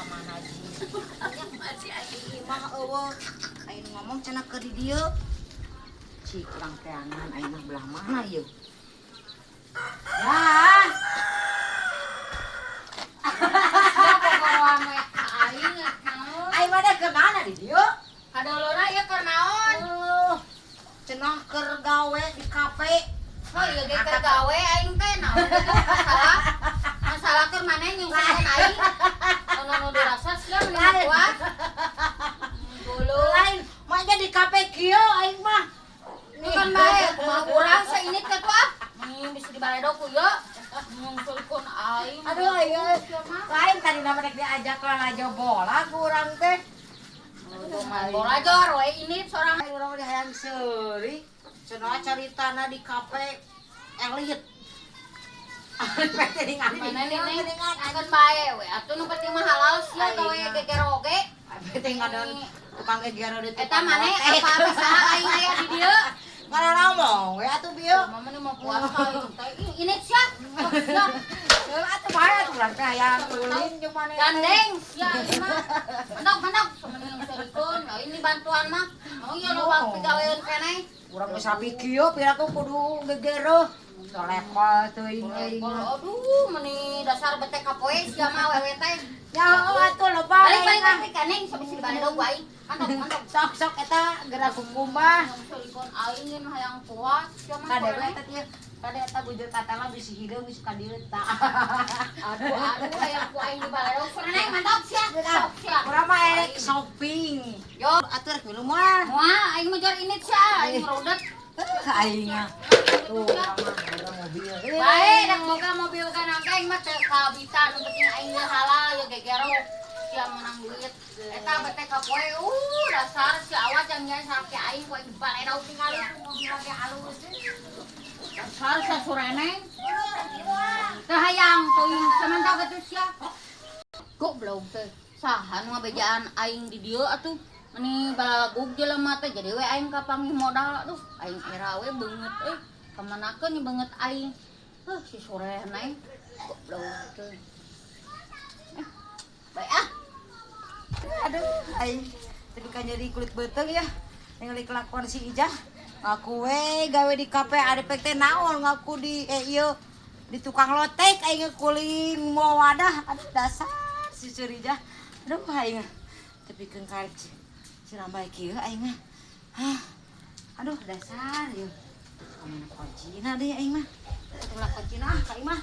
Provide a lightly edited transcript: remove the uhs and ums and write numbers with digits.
Ka mana sih? Masih aya imah eueuh. Aing ngomong cenah ke di dieu. Cik urang teangan aing mah belah mana ieu? Ya. Aing mah ke mana di dieu? Kadolona ieu keur naon? Cenah keur gawe di kafe. Oh iya ge keur gawe aing teh naon masalah. Masalah keur maneh nyungkeun aing. Anu nu dirasa sia meni kuat. Dulu lain mah di kafe kieu aing mah. Bukan bae kumaha urang sainit ka tuh ah. Bisa dibaledog ku ieu. Nyungkeun aing. Aduh ieu. Lain tadi nama rek diajak lalajo bola ku urang teh. Main bola jor we init sorang urang mah hayang seuri. Cenah caritana di kafe elit. Mana nih akan bae we atuh nu penting mah halal sia gawe geger oge. Penting ngadon tukang geger di eta maneh apa saha aing aya di dieu? Ngaranamong we atuh bieu. Mama mah mau puasa aing teh. Init sia. Sia. Heuh atuh bae atuh urang teh hayang ulin jeung maneh. Gandeng sia ieu mah. Mendok-mendok mending serikeun. Ini bantuan mah. Oh ieu loba pigaweun keneh. Urang geus sapi kieu piraku kudu gegereuh. Solepol teuing euy. Aduh, meni dasar bete kapoe sia mah awewe teh. Ya atuh loba. Balik balik kaneng sabisi dibaledog ku aing. Mantap mantap. Sok sok eta geura kumbah. Silikon aing hayang puas sia mah. Kade we eta teh. Kade eta bujur katala bisi hideung geus ka dieu ta. Aduh aduh hayang ku aing dibaledog. Soraneng mantap sia. Sok sia. Urang mah erek shopping. Yo atuh rek minum mah. Moal aing mah jor init sia aing rudet. Aing mah. Tuh, mobil. Bae, dak boga mobil kana aing mah teu kabitan, nu penting aing halal ya gegero. Sia menang duit. Eta bete ka poe, dasar si awat yang nyae salaki aing ku aing baledog tingali tuh mobil ge halus. Dasar sia sureneng. Teu hayang teuing samantau kitu sia. Goblok teh. Saha nu ngabejaan aing di dieu atuh? Meni balagug jelema teh jadi we aing kapanggih modal aduh aing era we beungeut euy kamanakeun nya beungeut aing heuh si soreneng goblok teh bae ah aduh aing tapi kan nyeri kulit beuteung ya ningali kelakuan si Ijah ngaku we gawe di kafe adepek teh naon ngaku di ieu di tukang lotek aing ngekuling mau wadah aduh dasar si Surijah aduh aing tapi keun karek si rambai kieu aing mah. Hah. Aduh dasar ieu. Kamana kuncina deui aing mah. Atuh kuncina ah ka imah.